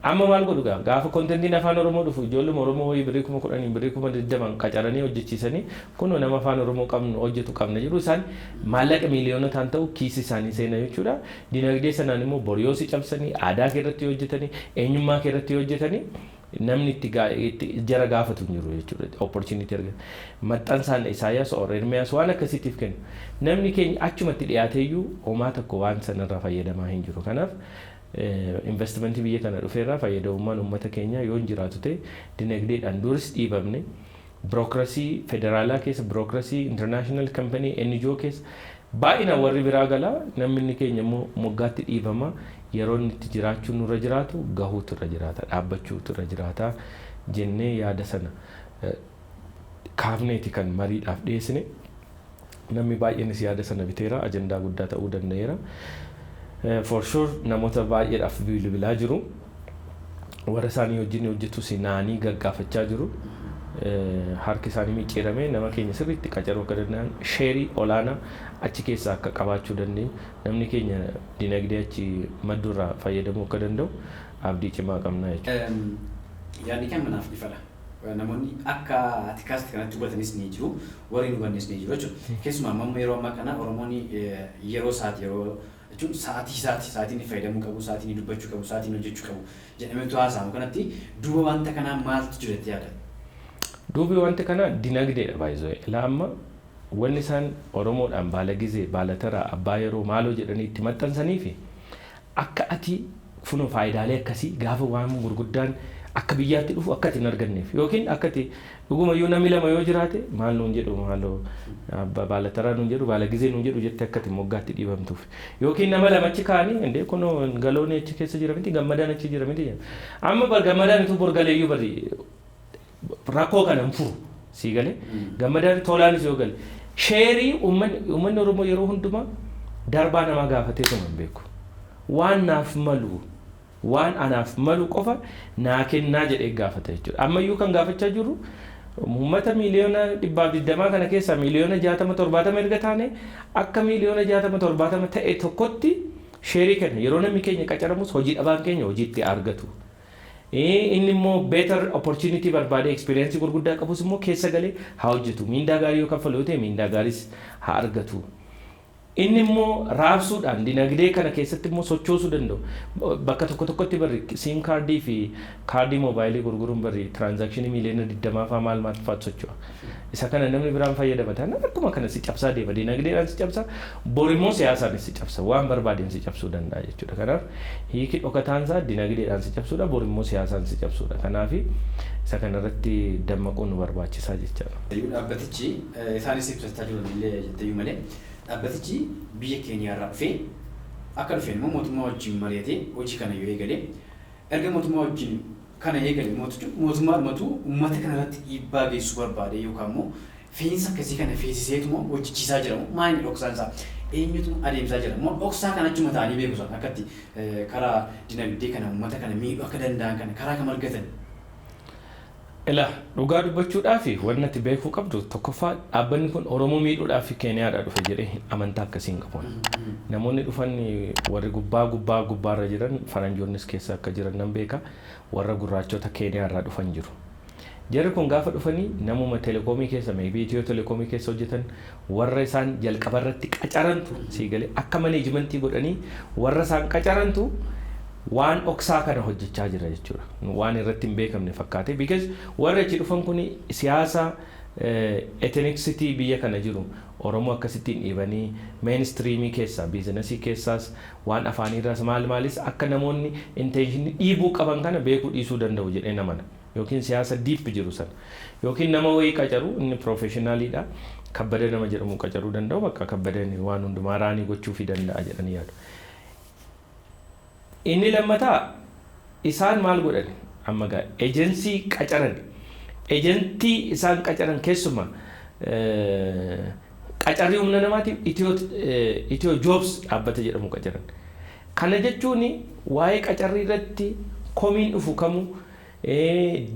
amma maal godhu gaa? Gaafa contentiin Afaan Oromoo dhufu, ijoolluma Oromoo wayii birrii 10,000, birrii 20,000 qacaranii hojjechiisanii, kunoo nama Afaan Oromoo qabnu hojjetu qabna jiru. Isaan maallaqa miiliyoonotaan ta'u kiisii isaanii seena jechuudha. Dinagdee sanaan immoo boriyoo si cabsanii, aadaa kee irratti hojjetanii, eenyummaa kee irratti hojjetanii, namni itti jara gaafatu hin jiru jechuudha. Opportunity argata. Maxxansaan Isaayyaas or Ermiyaas waan akkasiitiif kennu. Namni keenya achumatti dhiyaateeyyuu homaa tokko waan sanarraa fayyadamaa hin jiru. Kanaaf investimentii biyya kana dhufeerraa fayyadamummaan uummata keenyaa yoo hin jiraatu ta'e, dinagdeedhaan duris dhiibamne, birookirasii federaalaa keessa, birookirasii international company, NGO keessa baay'inaan warri biraa galaa, namni keenya immoo moggaatti dhiibama. Yeroo inni itti jiraachuu nurra jiraatu gahuutu irra jiraata, dhaabbachuutu irra jiraata jennee yaada sana kaafneeti kan mariidhaaf dhiyeessine. Namni baay'eenis yaada sana biteera, ajandaa guddaa ta'uu danda'eera. For sure namoota baay'eedhaaf bilbilaa jiru. Warra isaanii wajjin hojjetus naanii gaggaafachaa jiru. Harki isaanii micciiramee nama keenya sirriitti qacaruu akka danda'an, share olaanaa achi keessaa akka qabaachuu dandeenyu, namni keenya dinagdee achi madduurraa fayyadamuu akka danda'u abdii cimaa qabna jechuudha. Yaadni kan manaaf ifadha. Namoonni akka ati kaaste kanatti hubatanis ni jiru, warri hin hubannes ni jiru jechuudha. Keessumaa amma yeroo ammaa kana Oromoon yeroo isaati, yeroo jechuun sa'aatii isaati, sa'aatii inni fayyadamuu qabu, sa'aatii inni dubbachuu qabu, sa'aatii inni hojjechuu qabu jedhameetu haasa'amu kanatti, duuba wanta kanaa maaltu jira jettee yaada? Duubi wanti kana dinagdeedha baay'isoo. Ilaa, amma wanni isaan Oromoodhaan baala gizee, baala taraa, abbaa yeroo maaloo jedhanii itti maxxansanii fi akka ati funoo faayidaalee akkasii gaafa waan gurguddaan akka biyyaatti dhufu akka ati hin arganneef, yookiin akka ati dhugumayyuu namni lama yoo jiraate, maal nuun jedhu, maaloo baala taraa nuun jedhu, baala gizee nuun jedhu jettee akka ati moggaatti dhiibamtuuf, yookiin nama lama achi kaa'anii, indee kunoo galoonni achi keessa jira miti, Gammadaan achi jira miti. Amma bar Gammadaan utuu borgaleeyyuu bari rakkoo kana hin furu. Sii galee? Gammadaan Tolaanis yoo gale, share uummanni Oromoo yeroo hundumaa darbaa namaa gaafatee tuma hin beeku. Waan naaf malu, waan anaaf malu qofa naa kennaa jedhee gaafata jechuudha. Ammayyuu kan gaafachaa jirru, uummata miiliyoona 120 kana keessaa miiliyoona 60, 70 erga taane, akka miiliyoona 60, 70 ta'e tokkotti share kenna. Yeroo namni keenya qacaramus hojii dhabaan keenya hojii itti argatu. Inni immoo better opportunity barbaade, experience gurguddaa qabus immoo keessa galee haa hojjetu. Miindaa gaarii yoo kaffalu yoo ta'e, miindaa gaariis haa argatu. Inni immoo raabsuudhaan dinagdee kana keessatti immoo sochoosuu danda'u. Bakka tokko tokkotti barri SIM kaardii fi kaardii moobaayilii gurguruun barri transaction miiliyoona 20 fa'aa maal maal fa'aatu socho'a. Isa kana namni biraan fayyadama taanaan akkuma kana si cabsaa deema. Dinagdeedhaan si cabsa, bor immoo siyaasaanis si cabsa. Waan barbaadeen si cabsuu danda'a jechuudha. Kanaaf hiiki dhokataan isaa dinagdeedhaan si cabsuudha, bor immoo siyaasaan si cabsuudha. Kanaaf isa kanarratti dammaquun nu barbaachisaa jechaadha. Dhaabbatichi isaanis ibsachaa jiran illee jetteyyuu malee, dhaabbatichi biyya Keeniyaarraa dhufee, akka dhufeen immoo mootummaa wajjin mari'atee hojii kana yoo eegale, erga mootummaa wajjin kana eegale, mootummaadhumatu uummata kana irratti dhiibbaa geessisuu barbaade yookaan immoo fe'iinsa akkasii kana feesiseetuma hojjechiisaa jira moo maal inni dhoksaan isaa? Eenyutu adeemsaa jira moo dhoksaa kana achuma ta'anii beeku isaan akkatti karaa dinagdee kana uummata kana miidhuu akka danda'an kana karaa kam argatan? Ila, dhugaa dubbachuudhaaf wanni ati beekuu qabdu, tokkoffaa, dhaabbanni kun Oromoo miidhuudhaaf Keeniyaadhaa dhufe jedhee amantaa akkasii hin qabu. Namoonni dhufan warri gubbaa gubbaa gubbaarra jiran, faranjoonnis keessa akka jiran nan beeka, warra gurraachota Keeniyaarraa dhufan jiru. Jarri kun gaafa dhufanii namuma telekoomii keessa, maybe Itiyoo telekoomii keessa hojjetan, warra isaan jalqabarratti qacarantu, sii galee, akka managementii godhanii warra isaan qacarantu waan dhoksaa kana hojjechaa jira jechuudha. Waan irratti hin beekamne fakkaate. Because warri achi dhufan kun siyaasa ethnicity biyya kana jiru Oromoo akkasittiin dhiibanii mainstreamii keessaa, businessii keessaas, waan afaaniirraas, maal maalis akka namoonni intentionii dhiibuu qaban kana beekuu dhiisuu danda'u jedhee namana. Yookiin siyaasa deep jiru sana. Yookiin nama wayii qacaru, inni professionaliidha. Kabbada nama jedhamu qacaruu danda'u, bakka Kabbadani waan hundumaa runii gochuufii danda'a jedhanii yaadu. Inni lammataa, isaan maal godhan? Amma gaa ejensii qacaran, ejentii isaan qacaran keessumaa qacarrii humna namaatiif Itiyoo Jobs dhaabbata jedhamu qacaran. Kana jechuun waa'ee qacarrii irratti komiin dhufu kamuu,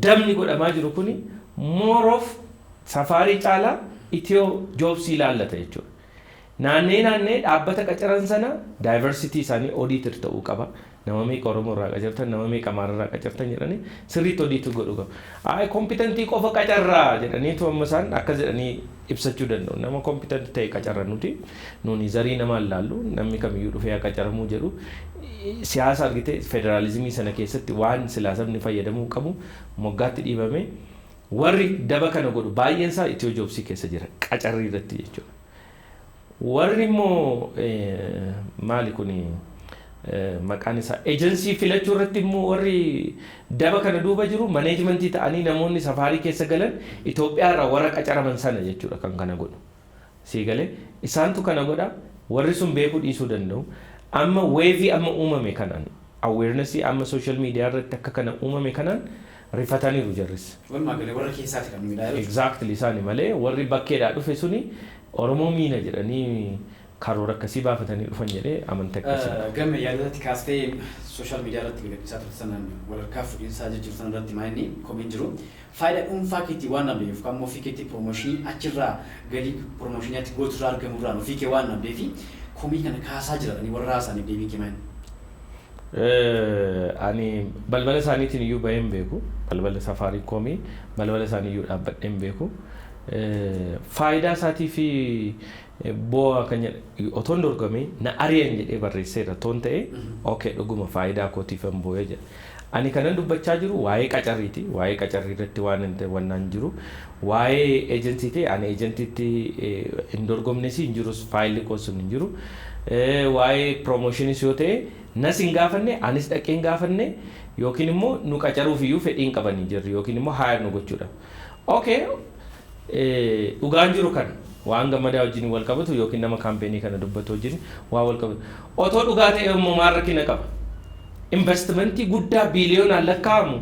dabni godhamaa jiru kuni more of Safaarii caalaa Itiyoo Jobs ilaallata jechuudha. Naannee naannee dhaabbata qacaran sana diversity isaanii audit ta'uu qaba. Nama meeqa Oromoo irraa qacartan, nama meeqa Amaara irraa qacartan jedhanii sirriitti audit godhuu qaba. Ayi, competentii qofa qacarraa jedhaniitu amma isaan akkas jedhanii ibsachuu danda'u. Nama competentii ta'e qacarra nuti, nuni zarii namaa ilaallu, namni kamiyyuu dhufee haa qacaramuu jedhu. Siyaasa argite, federaalizimii sana keessatti waan silaa sabni fayyadamuu qabu moggaatti dhiibame, warri daba kana godhu baay'een isaa Itiyoo Jobsii keessa jira qacarrii irratti jechuudha. Warri immoo maali kuni maqaan isaa, ejensii filachuu irratti immoo warri daba kana duuba jiru, managementii ta'anii namoonni Safaarii keessa galan Itoophiyaa irraa warra qacaraman sana jechuudha kan kana godhu. Sii galee, isaantu kana godha, warri sun beekuu dhiisuu danda'u. Amma waveii amma uumame kanaan, awarenessii amma social media irratti akka kana uumame kanaan rifataniiru jarris. Walumaa galee warra keessaati kan miidhaa jiru. Exactly, isaani malee warri bakkeedhaa dhufe suni Oromoo miina jedhanii karoora akkasii baafatanii dhufan jedhee amantaa akkasii. Gamme, yaadatti kaastee social media irratti gadhiisaa turte sanaan walharkaa fuudhinsaa jijjiiru sana irratti maa inni komiin jiru faayidaa dhuunfaa keetii waan dhabdeef yookaan immoo ofii keetii promotionii achirraa galii promotionii ati gooturraa argamurraan ofii kee waan dhabdee fi komii kana kaasaa jiratanii warra haasaniif deebiin kee maal? Ani balbala isaaniitiin iyyuu bahee hin beeku. Balbala Safaariikoomii balbala isaanii iyyuu dhaabbadhee hin beeku. Faayidaa isaatii fi bu'aa kan jedhe otoon dorgomee na ari'an jedhee barreesseera toon ta'e, okay, dhuguma faayidaa kootiif hin boo'ee jedha. Ani kanan dubbachaa jiru waa'ee qacarriiti. Waa'ee qacarrii irratti waan hin wannaan jiru. Waa'ee ejensii ta'e, ani ejentiitti hin dorgomnes, hin jirus, faayilli koo sun hin jiru. Waa'ee promotionis yoo ta'e, nas hin gaafanne, anis dhaqee hin gaafanne, yookiin immoo nu qacaruuf iyyuu fedhii hin qabanii jirri yookiin immoo hire nu gochuudha. Okay, dhugaan jiru kana waan Gammadaa wajjin wal qabatu yookiin nama campaignii kana dubbatu wajjin waan wal qabatu. Otoo dhugaa ta'e immoo maal rakkina qaba? Investmentii guddaa biiliyoonaan lakkaa'amu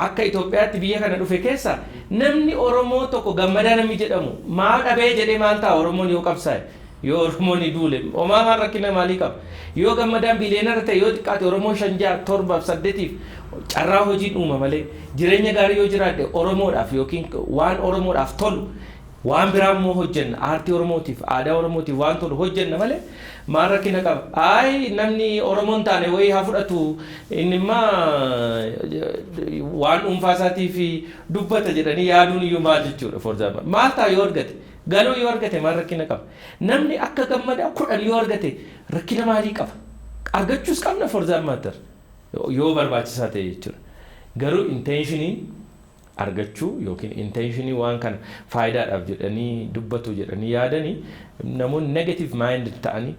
akka Itoophiyaatti biyya kana dhufe keessa namni Oromoo tokko Gammadaa namni jedhamu maal dhabee jedhee maal ta'a? Oromoon yoo qabsaa'e, yoo Oromoon duule, homaa maal rakkina maalii qaba? Yoo Gammadaan billionaire ta'e, yoo xiqqaate Oromoo shan, ja'a, torbaaf saddeetiif carraa hojiin uuma malee, jireenya gaarii yoo jiraadhe Oromoodhaaf yookiin waan Oromoodhaaf tolu waan biraa immoo hojjenna, aartii Oromootiif, aadaa Oromootiif waan tolu hojjenna malee maal rakkina qaba? Ayi, namni Oromoon taane wayii haa fudhatu, inni immaa waan dhuunfaa isaatiif dubbata jedhanii yaaduun iyyuu maal jechuudha? For example, maal ta'a yoo argate? Galoo yoo argate maal rakkina qaba? Namni akka Gammadaa 10 yoo argate rakkina maalii qaba? Argachuus qabna, for that matter, yoo barbaachisaa ta'e jechuudha. Garuu intentioniin argachuu yookiin intentionii waan kana faayidaadhaaf jedhanii dubbatu jedhanii yaadanii, namoonni negative mind ta'anii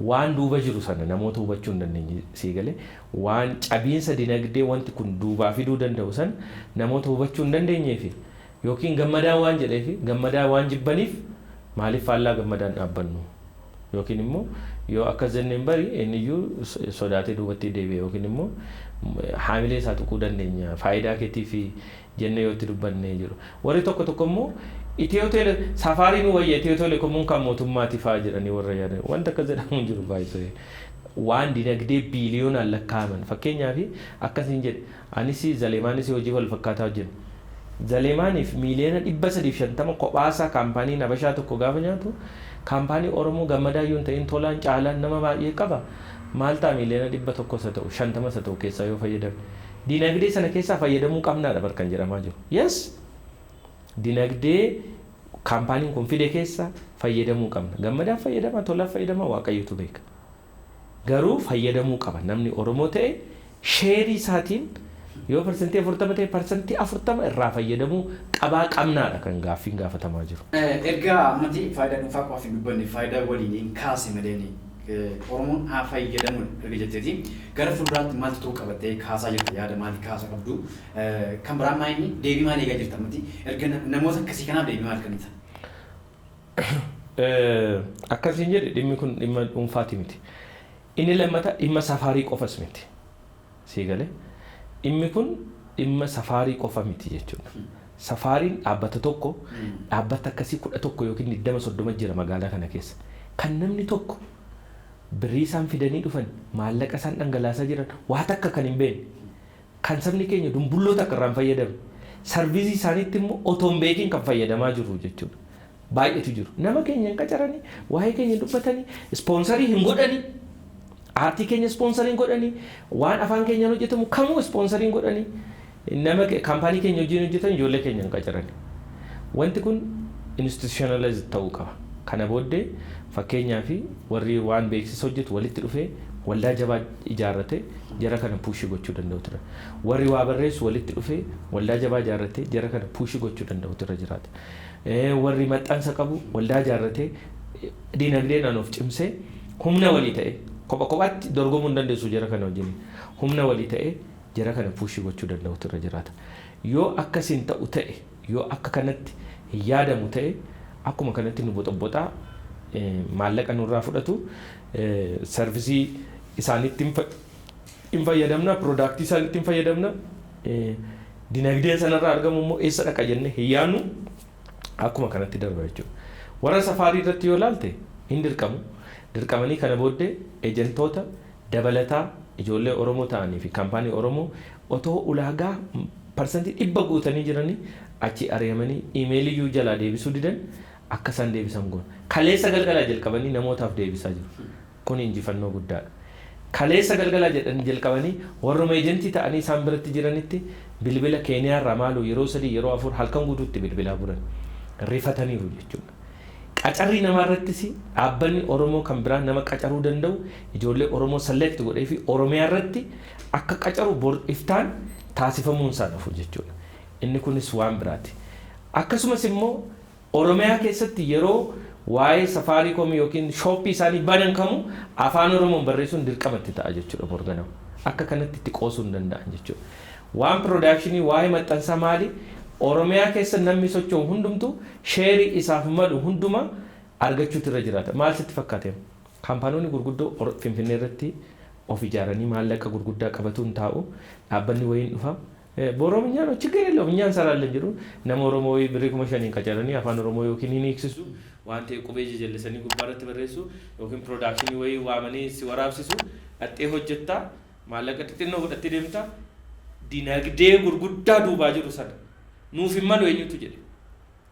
waan duuba jiru sana namoota hubachuu hin dandeenye, sii galee, waan cabiinsa dinagdee wanti kun duubaa fiduu danda'u sana namoota hubachuu hin dandeenyee fi yookiin Gammadaa waan jedhee fi Gammadaa waan jibbaniif, maaliif faallaa Gammadaan dhaabbannu, yookiin immoo yoo akkas jenneen bari eenyuyyuu sodaatee duubatti deebi'e, yookiin immoo haamilee isaa tuquu dandeenya faayidaa keetii fi jennee yoo itti dubbannee jiru. Warri tokko tokko immoo Itiyoo Tele Safaarii nu wayya, Itiyoo Telekomuun kan mootummaati fa'aa jedhanii warra yaadan, wanta akkas jedhamu hin jiru baay'isee. Waan dinagdee biiliyoonaan lakkaa'aman, fakkeenyaaf, akkasiin jedhe, anis Zaleemaanis hojii wal fakkaataa hojjenna. Zaleemaaniif miiliyoona 350 kophaasaa kaampaaniin Habashaa tokko gaafa nyaatu, kaampaanii Oromoo Gammadaa iyyuu hin ta'in Tolaan caalaan nama baay'ee qaba. Maal ta'a miiliyoona 100 isa ta'u, 50 isa ta'u keessaa yoo fayyadame? Dinagdee sana keessaa fayyadamuu qabnaadha bar kan jedhamaa jiru. Yes! Dinagdee kaampaaniin kun fide keessa fayyadamuu qabna. Gammadaaf fayyadama, Tolaaf fayyadama, Waaqayyotu beeka. Garuu fayyadamuu qaba. Namni Oromoo ta'e shareii isaatiin yoo 40% ta'e, 40% irraa fayyadamuu qabaa, qabnaadha kan gaaffiin gaafatamaa jiru. Erga ammatti faayidaa dhuunfaa qofaaf hin dubbanne, faayidaa waliin hin kaase malee, Oromoon haa fayyadamuun erga jetteeti, gara fuulduraatti maaltu ta'uu qabattee kaasaa jirta? Yaada maalii kaasaa qabdu? Kan biraan maa inni deebii maal eegaa jirta ammatti? Erga namoota akkasii kanaaf deebii maal kennita? Akkasiin jedhe, dhimmi kun dhimma dhuunfaati miti. Inni lammata dhimma Safaarii qofas miti. Sii galee, dhimmi kun dhimma Safaarii qofa miti jechuudha. Safaariin dhaabbata tokko, dhaabbata akkasii 11 yookiin 20, 30 jira magaalaa kana keessa. Kan namni tokko birrii isaan fidanii dhufan, maallaqa isaan dhangalaasaa jiran waa takka kan hin beekne, kan sabni keenya dumbulloo takka irraa hin fayyadamne, serviceii isaaniitti immoo otoo hin beekin kan fayyadamaa jiru jechuudha. Baay'eetu jiru. Nama keenya hin qacaranii, waa'ee keenya dubbatanii, sponsorii hin godhanii, aartii keenya sponsorii hin godhanii, waan afaan keenyaan hojjetamu kamuu sponsorii hin godhanii, nama kaampaanii keenya wajjin hojjetan ijoollee keenya hin qacaranii. Wanti kun institutionalize ta'uu qaba. Kana booddee, fakkeenyaaf, warri waan beeksisa hojjetu walitti dhufee waldaa jabaa ijaarrate jara kana pushii gochuu danda'u ture. Warri waa barreessu walitti dhufee waldaa jabaa ijaarratee jara kana pushii gochuu danda'u irra jiraata. Warri maxxansa qabu waldaa ijaarratee dinagdeen of cimsee humna walii ta'e, kopha kophaatti dorgomuu hin dandeessu jara kana wajjin, humna walii ta'e jara kana pushii gochuu danda'utu irra jiraata. Yoo akkasiin ta'u ta'e, yoo akka kanatti hin yaadamu ta'e, akkuma kanatti nu boxobboxaa maallaqa nurraa fudhatu, serviceii isaaniitti hin fayyadamna, productii isaaniitti hin fayyadamna, dinagdeen sanarraa argamu immoo eessa dhaqa jennee hin yaadnu, akkuma kanatti darba jechuudha. Warra Safaarii irratti yoo ilaalte hin dirqamu. Dirqamanii kana booddee ejentoota dabalataa ijoollee Oromoo ta'anii fi kaampaanii Oromoo otoo ulaagaa 100% guutanii jiranii achi ari'amanii emailiyyuu jalaa deebisuu didan akka isaan deebisan goona. Kaleessa galgalaa jalqabanii namootaaf deebisaa jiru. Kun injifannoo guddaadha. Kaleessa galgalaa jedhanii jalqabanii warruma ejentii ta'anii isaan biratti jiranitti bilbila Keeniyaarraa maaloo yeroo sadii, yeroo afur halkan guutuutti bilbilaa buran. Rifataniiru jechuudha. Qacarrii namaa irrattis dhaabbanni Oromoo kan biraa nama qacaruu danda'u ijoollee Oromoo select godhee fi Oromiyaa irratti akka qacaru bor iftaan taasifamuun isaa dhufu jechuudha. Inni kunis waan biraati. Akkasumas immoo Oromiyaa keessatti yeroo waa'ee Safaariikoom yookiin shopii isaanii banan kamuu afaan Oromoon barreessuun dirqama itti ta'a jechuudha borganama. Akka kanatti itti qoosuu hin danda'an jechuudha. Waan productionii, waa'ee maxxansaa maali? Oromiyaa keessa namni socho'u hundumtu shareii isaaf malu hunduma argachuutu irra jiraata. Maal sitti fakkaate? Kaampaanoonni gurguddoo Finfinnee irratti of ijaaranii maallaqa gurguddaa qabatuun taa'u, dhaabbanni wayiin dhufa. በኦሮምኛ ነው፣ ችግር የለውም፣ እኛ እንሰራለን jedhu, nama Oromoo wayii birrii 5,000n qacaranii afaan Oromoo yookiin hin hiiksisu waan ta'e qubee jajallisanii gubbaa irratti barreessu yookiin productionii wayii waamanii si waraabsisu, dhattee hojjettaa, maallaqa xixinnoo fudhattee deemta. Dinagdee gurguddaa duubaa jiru sana nuuf hin malu eenyutu jedhe?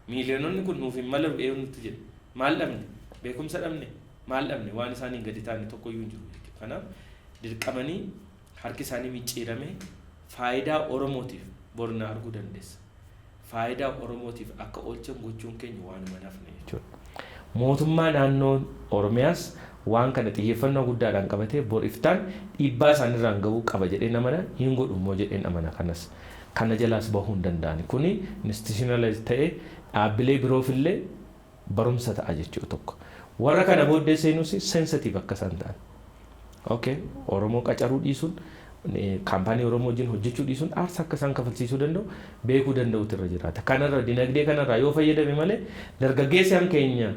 Miiliyoononni kun nuuf hin malu eenyutu jedhe? Maal dhabne? Beekumsa dhabne? Maal dhabne? Waan isaaniin gadi taane tokkoyyuu hin jiru jechuudha. Kanaaf dirqamanii harki isaanii micciirame faayidaa Oromootiif borna arguu dandeessa. Faayidaa Oromootiif akka oolchan gochuun keenya waanuma nafne jechuudha. Mootummaa naannoo Oromiyaas waan kana xiyyeeffannoo guddaadhaan qabatee bor iftaan dhiibbaa isaanirraan gahuu qaba jedheen amana, hin godhu immoo jedheen amana. Kanas kana jalaas bahuu hin danda'ani. Kuni institutionalize ta'ee dhaabbilee biroofillee barumsa ta'a jechuudha tokko. Warra kana booddee seenus sensitive akka isaan ta'an. Okay, Oromoo qacaruu dhiisuun, kaampaanii Oromoo wajjin hojjechuu dhiisuun aarsaa akka isaan kafalchiisuu danda'u beekuu danda'utu irra jiraata. Kanarra dinagdee kanarraa yoo fayyadame malee dargaggeessi han keenya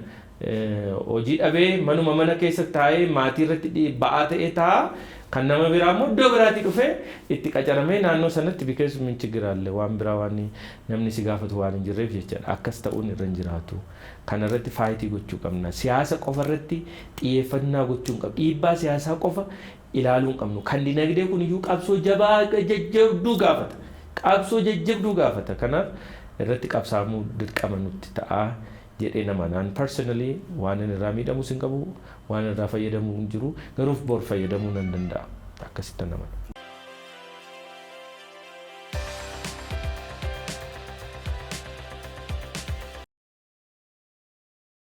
hojii dhabee manuma mana keessa taa'ee maatii irratti ba'aa ta'ee taa'a. Kan nama biraa immoo iddoo biraatii dhufee itti qacaramee naannoo sanatti, because min chigiraalle waan biraa waan namni si gaafatu waan hin jirreef jechaadha. Akkas ta'uun irra hin jiraatu. Kanarratti fight gochuu qabna. Siyaasa qofa irratti xiyyeeffannaa gochuu hin qabnu. Dhiibbaa siyaasaa qofa ilaaluu hin qabnu. Kan dinagdee kun iyyuu qabsoo jabaa jajjabduu gaafata. Qabsoo jajjabduu gaafata. Kanaaf irratti qabsaa'amuu dirqama nutti ta'a jedhee nama naan personally waan inni irraa miidhamus hin qabu, waan irraa fayyadamuu hin jiru, garuu bor fayyadamuu nan danda'a, akkasitti nama.